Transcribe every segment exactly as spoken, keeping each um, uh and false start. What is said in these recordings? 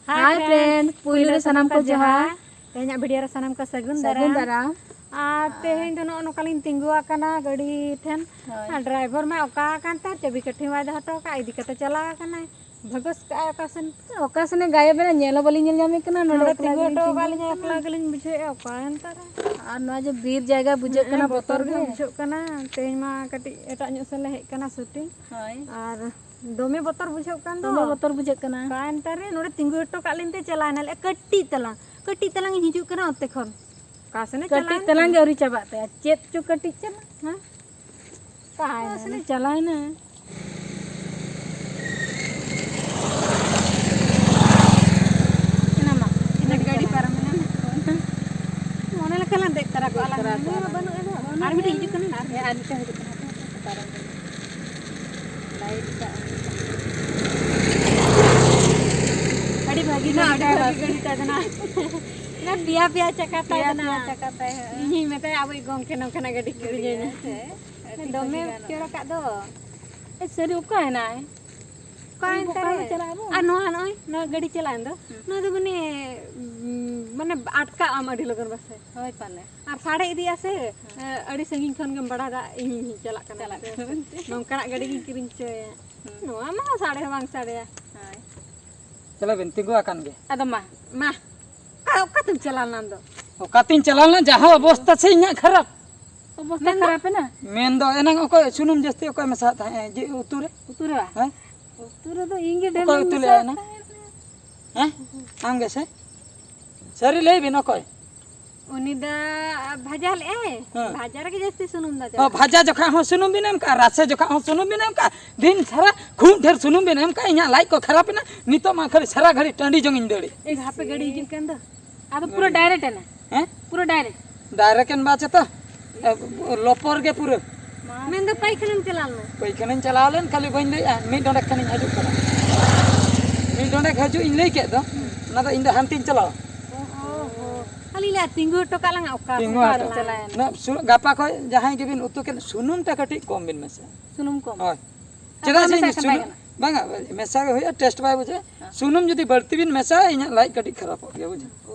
Hi friend, ᱯᱩᱭᱞᱩ ᱨᱮ ᱥᱟᱱᱟᱢ ᱠᱚ ᱡᱚᱦᱟᱨ᱾ ᱛᱮᱦᱮᱧᱟᱜ video ᱨᱮ ᱥᱟᱱᱟᱢ ᱠᱚ ᱥᱟᱹᱜᱩᱱ ᱥᱟᱹᱜᱩᱱ ᱫᱟᱨᱟᱢ᱾ ᱫᱟᱨᱟᱢ᱾ ᱟᱨ ᱛᱮᱦᱮᱧ ᱫᱚ ᱱᱚᱜᱼᱚ ᱱᱚᱝᱠᱟ ᱞᱤᱧ ᱛᱤᱸᱜᱩ ᱟᱠᱟᱱᱟ ᱜᱟᱹᱰᱤ ᱴᱷᱮᱱ᱾ ᱦᱳᱭ᱾ ᱟᱨ driver ᱢᱟ ᱚᱠᱟ ᱟᱠᱟᱱ ᱛᱟᱨ, ᱪᱟᱹᱵᱤ ᱠᱟᱹᱴᱷᱤ ᱢᱟᱭ ᱫᱚᱦᱚ ᱦᱚᱴᱚ ᱟᱠᱟᱫ, ᱤᱫᱤ ᱠᱟᱛᱮ ᱪᱟᱞᱟᱣ ᱟᱠᱟᱱᱟᱭ᱾ ᱵᱷᱟᱜᱚᱥ ᱠᱟᱜᱼᱟᱭ ᱚᱠᱟ ᱥᱮᱱ᱾ ᱚᱠᱟ ᱥᱮᱱᱮ ᱜᱟᱭᱮᱵ ᱮᱱᱟ, ᱧᱮᱞ ᱦᱚᱸ ᱵᱟᱹᱞᱤᱧ ᱧᱮᱞ ᱧᱟᱢᱮ ᱠᱟᱱᱟ, ᱱᱚᱰᱮ ᱱᱚᱰᱮ ᱮᱠᱞᱟ ᱛᱤᱸᱜᱩ ᱜᱮᱞᱤᱧ ᱦᱚᱴᱚ ᱛᱤᱸᱜᱩ ᱟᱠᱟᱫ ᱞᱤᱧᱟ, ᱟᱠᱟᱱᱟ᱾ ᱮᱠᱞᱟ ᱜᱮᱞᱤᱧ ᱵᱩᱡᱷᱟᱹᱣᱮᱫᱼᱟ, ᱚᱠᱟᱭᱮᱱ ᱛᱟᱨᱟ᱾ ᱟᱨ ᱱᱚᱣᱟ ᱡᱮ ᱵᱤᱨ ᱡᱟᱭᱜᱟ ᱵᱩᱡᱷᱟᱹᱜ ᱠᱟᱱᱟ, ᱦᱮᱸ, ᱵᱚᱛᱚᱨ ᱵᱚᱛᱚᱨ ᱜᱮ ᱜᱮ᱾ ᱵᱩᱡᱷᱟᱹᱜ ᱠᱟᱱᱟ᱾ ᱛᱮᱦᱮᱧ ᱢᱟ ᱠᱟᱹᱴᱤᱡ ᱮᱴᱟᱜ ᱧᱚᱜ ᱥᱮᱱ ᱞᱮ ᱦᱮᱡ ᱠᱟᱱᱟ shooting᱾ ᱦᱳᱭ᱾ ᱟᱨ ᱫᱚᱢᱮ ᱵᱚᱛᱚᱨ ᱵᱩᱡᱷᱟᱹᱜ ᱠᱟᱱ ᱫᱚ᱾ ᱫᱚᱢᱮ ᱵᱚᱛᱚᱨ ᱵᱩᱡᱷᱟᱹᱜ ᱠᱟᱱᱟ᱾ ᱚᱠᱟᱭᱮᱱ ᱛᱟᱨᱮ, ᱱᱚᱰᱮ ᱛᱤᱸᱜᱩ ᱦᱚᱴᱚ ᱠᱟᱜ ᱞᱤᱧ ᱛᱮ ᱪᱟᱞᱟᱣ ᱮᱱᱟᱞᱮ᱾ ᱠᱟᱹᱴᱤᱡ ᱛᱟᱞᱟᱝ, ᱠᱟᱹᱴᱤᱡ ᱛᱟᱞᱟᱝ ᱤᱧ ᱦᱤᱡᱩᱜ ᱠᱟᱱᱟ ᱚᱱᱛᱮ ᱠᱷᱚᱱ᱾ ᱚᱠᱟ ᱥᱮᱱᱮ ᱠᱟᱹᱴᱤᱡ ᱪᱟᱞᱟᱣᱮᱱ ᱛᱟᱞᱟᱝ ᱜᱮ ᱪᱚᱝ? ᱟᱹᱣᱨᱤ ᱪᱟᱵᱟᱜ ᱛᱟᱭᱟ᱾ ᱪᱮᱫ ᱪᱚ ᱠᱟᱹᱴᱤᱡ ᱪᱟᱞᱟᱝ, ᱦᱮᱸ? ᱚᱠᱟ ᱛᱟᱦᱮᱸᱭᱮᱱᱟ ᱥᱮᱱᱮ ᱱᱩᱭ? ᱪᱟᱞᱟᱣᱮᱱᱟ᱾ ᱮᱱᱟ ᱢᱟ, ᱮᱱᱟ ᱜᱟᱹᱰᱤ ᱯᱟᱨᱚᱢᱮᱱᱟ᱾ ᱢᱚᱱᱮ ᱞᱮᱠᱟ ᱞᱟᱝ ᱫᱮᱡ ᱛᱟᱨᱟ ᱠᱚᱜᱼᱟ ᱞᱟᱝ᱾ ᱫᱮᱡ ᱛᱟᱨᱟ ᱱᱩᱭ ᱢᱟ ᱠᱚᱜᱼᱟ ᱵᱟᱹᱱᱩᱜ ᱮᱫᱚ᱾ ᱞᱟᱝ᱾ ᱟᱨ ᱢᱤᱫᱴᱤᱡ ᱦᱤᱡᱩᱜ ᱠᱟᱱᱟ᱾ ᱦᱮᱸ, ᱟᱨ ᱢᱤᱫᱴᱟᱝ ᱦᱤᱡᱩᱜ ᱠᱟᱱᱟ᱾ ᱯᱟᱨᱚᱢ ᱠᱟᱱᱟ᱾ Light ᱠᱟᱜ ᱢᱮ᱾ ᱟᱹᱰᱤ ᱵᱷᱟᱹᱜᱤ ᱤᱧ ᱦᱚᱸ ᱟᱹᱰᱤ ᱜᱟᱹᱰᱤ ᱵᱷᱟᱹᱜᱤ ᱛᱟᱭ ᱜᱟᱹᱰᱤ ᱛᱟᱭ ᱫᱚ ᱱᱟ᱾ ᱚᱱᱟ ᱯᱮᱭᱟ ᱯᱮᱭᱟ ᱪᱟᱠᱟ ᱛᱟᱭ ᱯᱮᱭᱟ ᱫᱚ ᱱᱟ᱾ ᱯᱮᱭᱟ ᱪᱟᱠᱟ ᱛᱟᱭ, ᱦᱮᱸ᱾ ᱤᱧ ᱦᱚᱸᱧ ᱢᱮᱛᱟᱭᱟ, ᱟᱵᱚᱭᱤᱡ ᱜᱚᱝᱠᱮ ᱱᱚᱝᱠᱟᱱᱟᱜ ᱜᱟᱹᱰᱤ ᱠᱤᱨᱤᱧ ᱟᱹᱧ ᱢᱮ᱾ ᱦᱮᱸ, ᱟᱹᱰᱤ ᱫᱚᱢᱮ ᱵᱷᱟᱹᱜᱤ ᱜᱟᱱᱚᱜᱼᱟ᱾ ᱪᱚᱨᱚᱠᱟᱜ ᱫᱚ᱾ ᱮ, ᱥᱟᱹᱨᱤ ᱚᱠᱟᱭᱮᱱᱟᱭ? ᱚᱠᱟᱭᱮᱱ ᱚᱠᱟ ᱛᱟᱭ? ᱨᱮ ᱪᱟᱞᱟᱜ ᱟᱵᱚ? ᱟᱨ ᱱᱚᱣᱟ ᱱᱚᱜᱼᱚᱭ, ᱱᱚᱣᱟ ᱜᱟᱹᱰᱤ ᱪᱟᱞᱟᱜ ᱮᱱ ᱫᱚ, ᱦᱩᱸ᱾ ᱱᱚᱣᱟ ᱫᱚ ᱢᱟᱱᱮ, ᱩᱸ, ᱢᱟᱱᱮ ᱟᱴᱠᱟᱜ ᱟᱢ ᱟᱹᱰᱤ ᱞᱚᱜᱚᱱ ᱯᱟᱥᱮ᱾ ᱦᱳᱭ ᱯᱟᱞᱮ᱾ ᱟᱨ ᱥᱟᱰᱮ ᱤᱫᱤᱜᱼᱟ ᱥᱮ, ᱦᱩᱸ᱾ ᱮ, ᱟᱹᱰᱤ ᱥᱟᱺᱜᱤᱧ ᱠᱷᱚᱱ ᱜᱮᱢ ᱵᱟᱲᱟᱭᱟ, ᱤᱧ ᱪᱟᱞᱟᱜ ᱠᱟᱱᱟ ᱪᱟᱞᱟᱜ ᱢᱮᱱᱛᱮ᱾ ᱠᱟᱱᱟ ᱢᱮᱱᱛᱮ᱾ ᱱᱚᱝᱠᱟᱱᱟᱜ ᱜᱟᱹᱰᱤ ᱜᱤᱧ ᱠᱤᱨᱤᱧ ᱦᱚᱪᱚᱭᱟ᱾ ᱦᱩᱸ᱾ ᱱᱚᱣᱟ ᱢᱟ ᱥᱟᱰᱮ ᱦᱚᱸ ᱵᱟᱝ ᱥᱟᱰᱮᱭᱟ᱾ ᱦᱳᱭ᱾ ᱪᱚᱞᱚ ᱵᱤᱱ, ᱛᱤᱸᱜᱩ ᱟᱠᱟᱱ ᱜᱮ᱾ ᱟᱫᱚ ᱢᱟ, ᱢᱟ᱾ ᱚᱠᱟ, ᱚᱠᱟᱛᱮᱢ ᱪᱟᱞᱟᱣ ᱞᱮᱱᱟ ᱟᱢ ᱫᱚ? ᱚᱠᱟᱛᱮᱧ ᱪᱟᱞᱟᱣ ᱞᱮᱱᱟ, ᱡᱟᱦᱟᱸ ᱚᱵᱚᱥᱛᱟ ᱥᱮ ᱤᱧᱟᱹᱜ ᱠᱷᱟᱨᱟᱯ᱾ ᱚᱵᱚᱥᱛᱟ ᱢᱮᱱᱫᱚ? ᱠᱷᱟᱨᱟᱯ ᱮᱱᱟ? ᱢᱮᱱᱫᱚ ᱮᱱᱟᱝ ᱚᱠᱚᱭ ᱥᱩᱱᱩᱢ ᱡᱟᱹᱥᱛᱤ ᱚᱠᱚᱭ ᱢᱮᱥᱟᱣᱟᱫ ᱛᱟᱦᱮᱸᱫ ᱡᱮ ᱩᱛᱩ ᱨᱮ? ᱩᱛᱩ ᱨᱮ ᱵᱟ? ᱦᱮᱸ? ᱩᱛᱩ ᱨᱮᱫᱚ ᱤᱧ ᱜᱮ ᱰᱷᱮᱨ ᱚᱠᱚᱭ ᱜᱤᱧ ᱩᱛᱩ ᱞᱮᱫᱼᱟ ᱢᱮᱥᱟᱣᱟᱫ ᱮᱱᱟ? ᱛᱟᱦᱮᱸᱫ᱾ ᱦᱮᱸ? ᱟᱢ ᱜᱮ ᱥᱮ? ᱥᱟᱹᱨᱤ ᱞᱟᱹᱭ ᱵᱤᱱ ᱚᱠᱚᱭ? ᱩᱱᱤ ᱫᱚ ᱵᱷᱟᱡᱟ ᱞᱮᱫᱼᱟᱭ᱾ ᱦᱮᱸ᱾ ᱵᱷᱟᱡᱟ ᱨᱮᱜᱮ ᱡᱟᱹᱥᱛᱤ ᱥᱩᱱᱩᱢ ᱫᱚ ᱚ, ᱪᱟᱞᱟᱜᱼᱟ᱾ ᱵᱷᱟᱡᱟ ᱡᱚᱠᱷᱟᱜ ᱦᱚᱸ ᱥᱩᱱᱩᱢ ᱵᱤᱱ ᱮᱢ ᱠᱟᱜᱼᱟ, ᱨᱟᱥᱮ ᱡᱚᱠᱷᱟᱜ ᱦᱚᱸ ᱥᱩᱱᱩᱢ ᱵᱤᱱ ᱮᱢ ᱠᱟᱜᱼᱟ, ᱫᱤᱱ ᱥᱟᱨᱟ ᱠᱷᱩᱵ ᱰᱷᱮᱨ ᱥᱩᱱᱩᱢ ᱵᱤᱱ ᱮᱢ ᱠᱟᱜᱼᱟ, ᱤᱧᱟᱹᱜ ᱞᱟᱡ ᱠᱚ ᱠᱷᱟᱨᱟᱯ ᱮᱱᱟ, ᱱᱤᱛᱚᱜ ᱢᱟ ᱠᱷᱟᱹᱞᱤ ᱥᱟᱨᱟ ᱜᱷᱟᱹᱲᱤᱡ ᱴᱟᱺᱰᱤ ᱡᱚᱝ ᱤᱧ ᱫᱟᱹᱲᱮᱜᱼᱟ᱾ ᱮ, ᱦᱟᱯᱮ ᱜᱟᱹᱰᱤ ᱦᱤᱡᱩᱜ ᱠᱟᱱ ᱫᱚ᱾ ᱟᱫᱚ ᱯᱩᱨᱟᱹ ᱜᱟᱹᱰᱤ᱾ Direct ᱮᱱᱟ? ᱦᱮᱸ? ᱯᱩᱨᱟᱹ direct? Direct ᱮᱱ ᱵᱟᱪᱮ ᱛᱚ, ᱮ, ᱞᱚᱯᱚᱨ ᱜᱮ ᱯᱩᱨᱟᱹ᱾ ᱢᱮᱱᱫᱚ ᱯᱟᱭᱠᱷᱟᱱᱟᱢ ᱪᱟᱞᱟᱣ ᱞᱮᱱᱟ? ᱯᱟᱭᱠᱷᱟᱱᱟᱧ ᱪᱟᱞᱟᱣ ᱞᱮᱱ, ᱠᱷᱟᱹᱞᱤ ᱵᱟᱹᱧ ᱞᱟᱹᱭᱮᱜᱼᱟ, ᱢᱤᱫ ᱰᱚᱸᱰᱮᱠ ᱠᱷᱟᱱᱤᱧ ᱦᱤᱡᱩᱜ ᱠᱟᱱᱟ᱾ ᱢᱤᱫ ᱰᱚᱸᱰᱮᱠ ᱦᱤᱡᱩᱜ ᱤᱧ ᱞᱟᱹᱭ ᱠᱮᱫ ᱫᱚ, ᱚᱱᱟ ᱫᱚ ᱤᱧ ᱫᱚ ᱦᱟᱱᱛᱮᱧ ᱪᱟᱞᱟᱣᱟ᱾ ᱚ, ᱚ, ᱚ᱾ ᱟᱹᱞᱤᱧ ᱞᱮ ᱛᱤᱸᱜᱩ ᱦᱚᱴᱚ ᱠᱟᱜ ᱞᱟᱝᱟ, ᱚᱠᱟ ᱛᱤᱸᱜᱩ ᱥᱮᱫ ᱦᱚᱴᱚ᱾ ᱪᱟᱞᱟᱣᱮᱱᱟ? ᱩᱱᱟᱹᱜ ᱥᱩ-, ᱜᱟᱯᱟ ᱠᱷᱚᱡ ᱡᱟᱦᱟᱸᱭ ᱜᱮᱵᱤᱱ ᱩᱛᱩ ᱠᱮᱫ, ᱥᱩᱱᱩᱢ ᱛᱮ ᱠᱟᱹᱴᱤᱡ ᱠᱚᱢ ᱵᱤᱱ ᱢᱮᱥᱟᱭᱟ᱾ ᱥᱩᱱᱩᱢ ᱠᱚᱢ? ᱦᱳᱭ᱾ ᱟᱨ ᱪᱮᱫᱟᱜ ᱵᱟᱢ ᱥᱮ ᱢᱮᱥᱟᱭ ᱤᱧ ᱠᱷᱟᱱ ᱵᱟᱭ ᱥᱩᱱᱩᱢ, ᱜᱟᱱᱚᱜᱼᱟ? ᱵᱟᱝᱟ, ᱢᱮᱥᱟ ᱜᱮ ᱦᱩᱭᱩᱜᱼᱟ, ᱴᱮᱥᱴ ᱵᱟᱭ ᱵᱩᱡᱷᱟᱹᱜᱼᱟ᱾ ᱥᱩᱱᱩᱢ ᱡᱩᱫᱤ ᱵᱟᱹᱲᱛᱤ ᱵᱤᱱ ᱢᱮᱥᱟᱭᱟ, ᱤᱧᱟᱹᱜ ᱞᱟᱡ ᱠᱟᱹᱴᱤᱡ ᱠᱷᱟᱨᱟᱯᱚᱜ ᱜᱮᱭᱟ, ᱵᱩᱡᱷᱟᱹᱣ᱾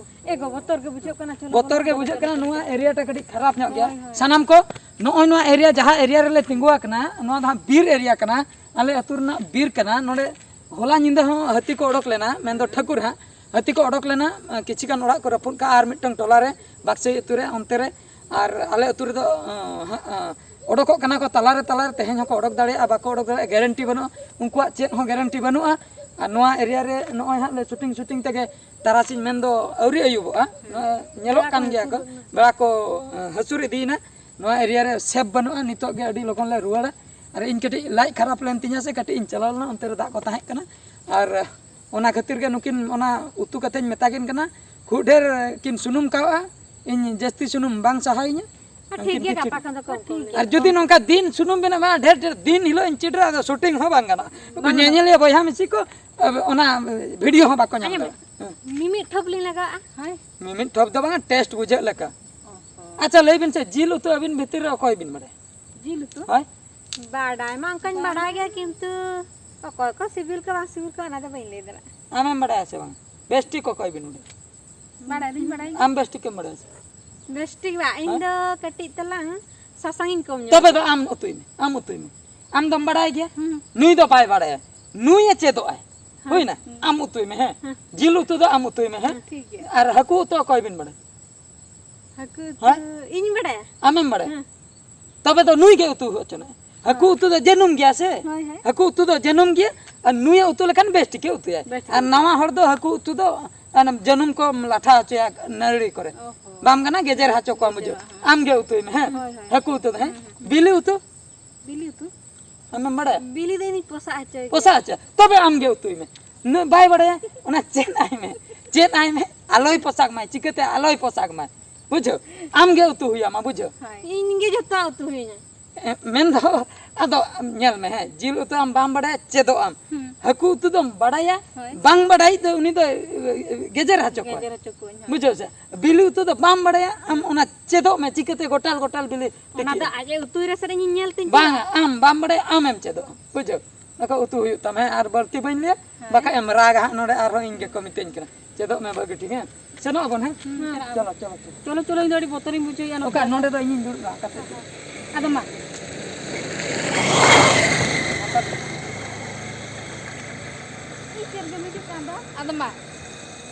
ᱮ ᱜᱚ, ᱵᱚᱛᱚᱨ ᱜᱮ ᱵᱩᱡᱷᱟᱹᱜ ᱠᱟᱱᱟ᱾ ᱪᱚᱞᱚ, ᱵᱚᱛᱚᱨ ᱜᱮ ᱵᱚᱱ ᱵᱩᱡᱷᱟᱹᱜ ᱠᱟᱱᱟ, ᱱᱚᱣᱟ ᱮᱨᱤᱭᱟ ᱴᱟ ᱠᱟᱹᱴᱤᱡ ᱠᱷᱟᱨᱟᱯ ᱧᱚᱜ ᱜᱮᱭᱟ᱾ ᱦᱳᱭ, ᱦᱳᱭ᱾ ᱥᱟᱱᱟᱢ ᱠᱚ, ᱱᱚᱜᱼᱚᱭ ᱱᱚᱣᱟ ᱮᱨᱤᱭᱟ, ᱡᱟᱦᱟᱸ ᱮᱨᱤᱭᱟ ᱨᱮᱞᱮ ᱛᱤᱸᱜᱩ ᱟᱠᱟᱱᱟ, ᱱᱚᱣᱟ ᱫᱚ ᱦᱟᱸᱜ ᱵᱤᱨ ᱮᱨᱤᱭᱟ ᱠᱟᱱᱟ, ᱟᱞᱮ ᱟᱹᱛᱩ ᱨᱮᱱᱟᱜ ᱵᱤᱨ ᱠᱟᱱᱟ᱾ ᱱᱚᱰᱮ ᱦᱚᱞᱟ ᱧᱤᱫᱟᱹ ᱦᱚᱸ ᱦᱟᱹᱛᱤ ᱠᱚ ᱚᱰᱚᱠ ᱞᱮᱱᱟ, ᱢᱮᱱᱫᱚ ᱴᱷᱟᱹᱠᱩᱨ ᱦᱟᱸᱜ ᱦᱟᱹᱛᱤ ᱠᱚ ᱚᱰᱚᱠ ᱞᱮᱱᱟ᱾ ᱠᱤᱪᱷᱩ ᱜᱟᱱ ᱚᱲᱟᱜ ᱠᱚ ᱨᱟᱹᱯᱩᱫ ᱠᱟᱜᱼᱟ, ᱟᱨ ᱢᱤᱫᱴᱟᱝ ᱴᱚᱞᱟ ᱨᱮ, ᱵᱟᱠᱥᱟᱹᱭ ᱟᱹᱛᱩ ᱨᱮ, ᱚᱱᱛᱮ ᱨᱮ᱾ ᱟᱨ ᱟᱞᱮ ᱟᱹᱛᱩ ᱨᱮᱫᱚ, ᱚᱰᱚᱠᱚᱜ ᱠᱟᱱᱟ ᱠᱚ ᱛᱟᱞᱟᱨᱮ ᱛᱟᱞᱟᱨᱮ, ᱛᱮᱦᱮᱧ ᱦᱚᱸᱠᱚ ᱚᱰᱚᱠ ᱫᱟᱲᱮᱭᱟᱜᱼᱟ, ᱵᱟᱠᱚ ᱚᱰᱚᱠ ᱫᱟᱲᱮᱭᱟᱜᱼᱟ, ᱜᱮᱨᱮᱱᱴᱤ ᱵᱟᱹᱱᱩᱜᱼᱟ᱾ ᱩᱱᱠᱩᱣᱟᱜ ᱪᱮᱫ ᱦᱚᱸ ᱜᱮᱨᱮᱱᱴᱤ ᱵᱟᱹᱱᱩᱜᱼᱟ᱾ ᱟᱨ ᱱᱚᱣᱟ ᱮᱨᱤᱭᱟ ᱨᱮ ᱱᱚᱜᱼᱚᱭ ᱦᱟᱸᱜ ᱞᱮ ᱥᱩᱴᱤᱝ ᱥᱩᱴᱤᱝ ᱛᱮᱜᱮ ᱛᱟᱨᱟᱥᱤᱧ ᱢᱮᱱᱫᱚ ᱟᱹᱣᱨᱤ ᱟᱹᱭᱩᱵᱚᱜᱼᱟ᱾ ᱱᱚᱜᱼᱚᱭ ᱧᱮᱞᱚᱜ ᱠᱟᱱ ᱜᱮᱭᱟ ᱠᱚ, ᱵᱮᱲᱟ ᱠᱚ ᱦᱟᱹᱥᱩᱨ ᱤᱫᱤᱭᱮᱱᱟ᱾ ᱱᱚᱣᱟ ᱮᱨᱤᱭᱟ ᱨᱮ ᱥᱮᱯ ᱵᱟᱹᱱᱩᱜᱼᱟ᱾ ᱱᱤᱛᱚᱜ ᱜᱮ ᱟᱹᱰᱤ ᱞᱚᱜᱚᱱ ᱞᱮ ᱨᱩᱣᱟᱹᱲᱟ᱾ ᱟᱨ ᱤᱧ ᱠᱟᱹᱴᱤᱡ ᱞᱟᱡ ᱠᱷᱟᱨᱟᱯ ᱞᱮᱱ ᱛᱤᱧᱟᱹ ᱥᱮ, ᱠᱟᱹᱴᱤᱡ ᱤᱧ ᱪᱟᱞᱟᱣ ᱞᱮᱱᱟ, ᱚᱱᱛᱮ ᱨᱮ ᱫᱟᱜ ᱠᱚ ᱛᱟᱦᱮᱸ ᱠᱟᱱᱟ᱾ ᱟᱨ ᱚᱱᱟ ᱠᱷᱟᱹᱛᱤᱨ ᱜᱮ ᱱᱩᱠᱤᱱ ᱚᱱᱟ ᱩᱛᱩ ᱠᱟᱛᱮᱧ ᱢᱮᱛᱟ ᱠᱤᱱ ᱠᱟᱱᱟ, ᱠᱷᱩᱵ ᱰᱷᱮᱨ ᱠᱤᱱ ᱥᱩᱱᱩᱢ ᱠᱟᱣᱜᱼᱟ, ᱤᱧ ᱡᱟᱹᱥᱛᱤ ᱥᱩᱱᱩᱢ ᱵᱟᱝ ᱥᱟᱦᱟᱭᱤᱧᱟᱹ᱾ ᱟᱨ ᱴᱷᱤᱠ ᱜᱮᱭᱟ, ᱜᱟᱯᱟ ᱠᱷᱚᱱ ᱫᱚ ᱠᱚᱢ ᱠᱚᱢ ᱞᱮ ᱟᱨ ᱡᱩᱫᱤ ᱱᱚᱝᱠᱟ ᱫᱤᱱ ᱥᱩᱱᱩᱢ ᱵᱮᱱ ᱮᱢᱟ, ᱰᱷᱮᱨ ᱰᱷᱮᱨ ᱫᱤᱱ ᱦᱤᱞᱳᱜ ᱤᱧ ᱪᱤᱰᱨᱟ, ᱟᱫᱚ ᱥᱩᱴᱤᱝ ᱦᱚᱸ ᱵᱟᱝ ᱜᱟᱱᱚᱜᱼᱟ᱾ ᱩᱱᱠᱩ ᱵᱟᱝ ᱜᱟᱱᱚᱜᱼᱟ᱾ ᱧᱮᱧᱮᱞᱤᱭᱟᱹ ᱵᱚᱭᱦᱟ ᱢᱤᱥᱤ ᱠᱚ, ᱚᱱᱟ ᱵᱷᱤᱰᱤᱭᱳ ᱦᱚᱸ ᱵᱟᱠᱚ ᱧᱟᱢ ᱟᱸᱡᱚᱢ ᱫᱟᱲᱮᱭᱟᱜᱼᱟ᱾ ᱢᱤᱢᱤᱫ ᱴᱷᱚᱯ ᱞᱤᱧ ᱞᱟᱜᱟᱣᱟᱜᱼᱟ᱾ ᱦᱳᱭ᱾ ᱢᱤᱢᱤᱫ ᱴᱷᱚᱯ ᱫᱚ ᱵᱟᱝᱟ, ᱴᱮᱥᱴ ᱵᱩᱡᱷᱟᱹᱜ ᱞᱮᱠᱟ᱾ ᱚ ᱦᱚᱸ᱾ ᱟᱪᱪᱷᱟ, ᱞᱟᱹᱭ ᱵᱤᱱ ᱥᱮ, ᱡᱤᱞ ᱩᱛᱩ ᱟᱹᱵᱤᱱ ᱵᱷᱤᱛᱤᱨ ᱨᱮ ᱚᱠᱚᱭ ᱵᱤᱱ ᱵᱟᱲᱟᱭᱟ? ᱡᱤᱞ ᱩᱛᱩ? ᱦᱳᱭ᱾ ᱵᱟᱰᱟᱭ ᱢᱟ ᱚᱱᱠᱟᱧ ᱵᱟᱰᱟᱭ ᱜᱮᱭᱟ, ᱠᱤᱱᱛᱩ ᱚᱠᱚᱭ ᱠᱚ ᱥᱤᱵᱤᱞ ᱠᱚ ᱵᱟᱝ ᱥᱤᱵᱤᱞ ᱠᱚ, ᱚᱱᱟ ᱫᱚ ᱵᱟᱹᱧ ᱞᱟᱹᱭ ᱫᱟᱲᱮᱭᱟᱜᱼᱟ᱾ ᱟᱢᱮᱢ ᱵᱟᱲᱟᱭᱟ ᱥᱮ ᱵᱟᱝ? ᱵᱮᱥ ᱴᱷᱤᱠ ᱚᱠᱚᱭ ᱵᱤᱱ ᱵᱟᱲᱟᱭᱟ? ᱵᱟᱲᱟᱭ ᱫᱚᱧ ᱵᱟᱲᱟᱭ ᱜᱮᱭᱟ᱾ ᱟᱢ ᱵᱮᱥ ᱴᱷᱤᱠᱮᱢ ᱵᱟᱲᱟᱭᱟ ᱥᱮ? ᱵᱮᱥ ᱴᱷᱤᱠ ᱵᱟᱝ, ᱤᱧ ᱦᱮᱸ? ᱫᱚ ᱠᱟᱹᱴᱤᱡ ᱛᱟᱞᱟᱝ ᱥᱟᱥᱟᱝ ᱤᱧ ᱠᱚᱢ ᱧᱚᱜ ᱛᱚᱵᱮ ᱫᱚ ᱜᱮᱭᱟ᱾ ᱟᱢ ᱩᱛᱩᱭ ᱢᱮ, ᱟᱢ ᱩᱛᱩᱭ ᱢᱮ᱾ ᱟᱢ ᱫᱚᱢ ᱵᱟᱲᱟᱭ ᱜᱮᱭᱟ? ᱦᱩᱸ᱾ ᱱᱩᱭ ᱫᱚ ᱵᱟᱭ ᱵᱟᱲᱟᱭᱟ, ᱱᱩᱭᱮ ᱪᱮᱫᱚᱜ ᱟᱭ᱾ ᱦᱮᱸ᱾ ᱦᱩᱭᱱᱟ? ᱦᱩᱸ᱾ ᱟᱢ ᱩᱛᱩᱭ ᱢᱮ, ᱦᱮᱸ? ᱦᱮᱸ᱾ ᱡᱤᱞ ᱩᱛᱩ ᱫᱚ ᱟᱢ ᱩᱛᱩᱭ ᱢᱮ, ᱦᱮᱸ? ᱦᱮᱸ, ᱴᱷᱤᱠ ᱜᱮᱭᱟ᱾ ᱟᱨ ᱦᱟᱹᱠᱩ ᱩᱛᱩ ᱚᱠᱚᱭ ᱵᱤᱱ ᱵᱟᱲᱟᱭᱟ? ᱦᱟᱹᱠᱩ ᱩᱛᱩ ᱦᱮᱸ? ᱤᱧ ᱵᱟᱲᱟᱭᱟ᱾ ᱟᱢᱮᱢ ᱵᱟᱲᱟᱭᱟ? ᱦᱮᱸ᱾ ᱛᱚᱵᱮ ᱫᱚ ᱱᱩᱭ ᱜᱮ ᱩᱛᱩ ᱦᱚᱪᱚᱱᱟᱭ᱾ ᱦᱟᱹᱠᱩ ᱦᱮᱸ᱾ ᱩᱛᱩ ᱫᱚ ᱡᱟᱹᱱᱩᱢ ᱜᱮᱭᱟ ᱥᱮ? ᱦᱳᱭ, ᱦᱳᱭ᱾ ᱦᱟᱹᱠᱩ ᱩᱛᱩ ᱫᱚ ᱡᱟᱹᱱᱩᱢ ᱜᱮᱭᱟ, ᱟᱨ ᱱᱩᱭᱮ ᱩᱛᱩ ᱞᱮᱠᱷᱟᱱ ᱵᱮᱥ ᱴᱷᱤᱠᱮ ᱩᱛᱩᱭᱟᱭ᱾ ᱵᱮᱥ ᱟᱨ ᱴᱷᱤᱠ᱾ ᱱᱟᱣᱟ ᱦᱚᱲ ᱫᱚ ᱦᱟᱹᱠᱩ ᱩᱛᱩ ᱫᱚ ᱚᱱᱟ ᱡᱟᱹᱱᱩᱢ ᱠᱚᱢ ᱞᱟᱴᱷᱟ ᱦᱚᱪᱚᱭᱟ ᱱᱟᱹᱲᱤ ᱠᱚᱨᱮ᱾ ᱚ ᱦᱚᱸ᱾ ᱵᱟᱢ ᱜᱟᱱᱟ, ᱜᱮᱡᱮᱨ ᱦᱚᱪᱚ ᱠᱚᱣᱟ ᱵᱩᱡᱷᱟᱹᱣ᱾ ᱜᱮᱡᱮᱨᱚᱜᱼᱟ, ᱦᱮᱸ᱾ ᱟᱢ ᱜᱮ ᱩᱛᱩᱭ ᱢᱮ, ᱦᱮᱸ? ᱦᱳᱭ, ᱦᱳᱭ᱾ ᱦᱟᱹᱠᱩ ᱩᱛᱩ ᱫᱚ, ᱦᱮᱸ? ᱦᱩᱸ, ᱦᱩᱸ᱾ ᱵᱤᱞᱤ ᱩᱛᱩ? ᱵᱤᱞᱤ ᱩᱛᱩ? ᱟᱢᱮᱢ ᱵᱟᱲᱟᱭᱟ? ᱵᱤᱞᱤ ᱫᱚ ᱤᱧᱤᱧ ᱯᱚᱥᱟᱜ ᱦᱚᱪᱚᱭ ᱜᱮᱭᱟ᱾ ᱯᱚᱥᱟᱜ ᱦᱚᱪᱚ᱾ ᱛᱚᱵᱮ ᱟᱢ ᱜᱮ ᱩᱛᱩᱭ ᱢᱮ᱾ ᱩᱱᱟᱹᱜ ᱵᱟᱭ ᱵᱟᱲᱟᱭᱟ, ᱚᱱᱟ ᱪᱮᱫ ᱟᱭ ᱢᱮ᱾ ᱪᱮᱫ ᱟᱭ ᱢᱮ᱾ ᱟᱞᱚᱭ ᱯᱚᱥᱟᱜ ᱢᱟᱭ, ᱪᱤᱠᱟᱹᱛᱮ ᱟᱞᱚᱭ ᱯᱚᱥᱟᱜ ᱢᱟᱭ᱾ ᱵᱩᱡᱷᱟᱹᱣ? ᱟᱢ ᱜᱮ ᱩᱛᱩ ᱦᱩᱭ ᱟᱢᱟ, ᱵᱩᱡᱷᱟᱹᱣ? ᱦᱳᱭ᱾ ᱤᱧ ᱜᱮ ᱡᱷᱚᱛᱚ ᱩᱛᱩ ᱦᱩᱭᱤᱧᱟ᱾ ᱮ, ᱢᱮᱱᱫᱚ, ᱟᱫᱚ ᱧᱮᱞ ᱢᱮ, ᱦᱮᱸ, ᱡᱤᱞ ᱩᱛᱩ ᱟᱢ ᱵᱟᱢ ᱵᱟᱲᱟᱭᱟ, ᱪᱮᱫᱚᱜ ᱟᱢ᱾ ᱦᱩᱸ᱾ ᱦᱟᱹᱠᱩ ᱩᱛᱩ ᱫᱚᱢ ᱵᱟᱲᱟᱭᱟ, ᱦᱳᱭ᱾ ᱵᱟᱝ ᱵᱟᱲᱟᱭᱤᱡ ᱫᱚ ᱩᱱᱤ ᱫᱚ, ᱮ, ᱜᱮᱡᱮᱨ ᱦᱚᱪᱚ ᱠᱚᱣᱟ᱾ ᱜᱮᱡᱮᱨ ᱦᱚᱪᱚ ᱠᱚᱣᱟᱹᱧ, ᱦᱳᱭ᱾ ᱵᱩᱡᱷᱟᱹᱣ ᱥᱮ? ᱵᱤᱞᱤ ᱩᱛᱩ ᱫᱚ ᱵᱟᱢ ᱵᱟᱲᱟᱭᱟ, ᱟᱢ ᱚᱱᱟ ᱪᱮᱫᱚᱜ ᱢᱮ, ᱪᱤᱠᱟᱹᱛᱮ ᱜᱚᱴᱟᱞ ᱜᱚᱴᱟᱞ ᱵᱤᱞᱤ ᱚᱱᱟ ᱫᱚ ᱛᱤᱠᱤᱭᱟ? ᱟᱡ ᱮ ᱩᱛᱩᱭ ᱨᱮ ᱥᱮᱨᱮᱧ ᱤᱧ ᱧᱮᱞ ᱛᱤᱧ ᱵᱟᱝᱟ, ᱪᱮᱫᱟ? ᱟᱢ ᱵᱟᱢ ᱵᱟᱲᱟᱭᱟ, ᱟᱢᱮᱢ ᱪᱮᱫᱚᱜᱼᱟ, ᱵᱩᱡᱷᱟᱹᱣ? ᱫᱟᱠᱟ ᱩᱛᱩ ᱦᱩᱭᱩᱜ ᱛᱟᱢᱟ, ᱦᱮᱸ? ᱟᱨ ᱵᱟᱹᱲᱛᱤ ᱵᱟᱹᱧ ᱞᱟᱹᱭᱟ, ᱵᱟᱠᱷᱟᱡ ᱮᱢ ᱨᱟᱜᱟ ᱦᱟᱸᱜ ᱱᱚᱰᱮ, ᱟᱨᱦᱚᱸ ᱤᱧ ᱜᱮᱠᱚ ᱢᱤᱛᱟᱹᱧ ᱠᱟᱱᱟ, "ᱪᱮᱫᱚᱜ ᱢᱮ ᱵᱟᱹᱜᱤ ᱴᱷᱤᱠ, ᱦᱮᱸ?" ᱥᱮᱱᱚᱜ ᱟᱵᱚᱱ, ᱦᱮᱸ? ᱦᱮᱸ, ᱪᱟᱞᱟᱜ ᱪᱚᱞᱚ, ᱟᱵᱚᱱ᱾ ᱪᱚᱞᱚ, ᱪᱚᱞᱚ᱾ ᱪᱚᱞᱚ, ᱪᱚᱞᱚ, ᱤᱧ ᱫᱚ ᱟᱹᱰᱤ ᱵᱚᱛᱚᱨᱤᱧ ᱵᱩᱡᱷᱟᱹᱣᱮᱫᱼᱟ ᱱᱚᱝᱠᱟ ᱱᱚᱰᱮ᱾ ᱱᱚᱰᱮ ᱫᱚ ᱤᱧᱤᱧ ᱫᱩᱲᱩᱵᱼᱟ, ᱠᱟᱛᱮ ᱪᱮᱫ? ᱟᱫᱚ ᱢᱟ᱾ ᱤᱧ ᱪᱮᱫ ᱜᱮᱢ ᱦᱤᱡᱩᱜ ᱠᱟᱱ ᱫᱚ? ᱟᱫᱚ ᱢᱟ,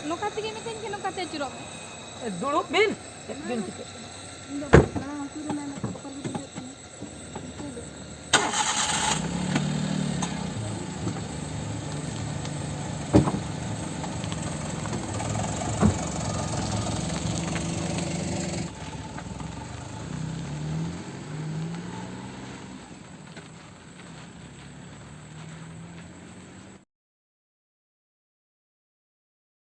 ᱱᱚᱝᱠᱟ ᱛᱮᱜᱮ ᱢᱤᱛᱟᱹᱧ ᱠᱟᱱᱟ, ᱱᱚᱝᱠᱟ ᱛᱮ ᱟᱹᱪᱩᱨᱚᱜ ᱢᱮ᱾ ᱮ, ᱫᱩᱲᱩᱵ ᱵᱤᱱ, ᱪᱮᱫ ᱵᱤᱱ ᱪᱤᱠᱟᱹᱜ ᱠᱟᱱᱟ? ᱤᱧ ᱫᱚ ᱵᱟᱝ, ᱟᱹᱪᱩᱨ ᱨᱮᱱᱟᱜ ᱤᱧ ᱫᱚ ᱵᱚᱛᱚᱨ ᱜᱮ ᱵᱟᱹᱧ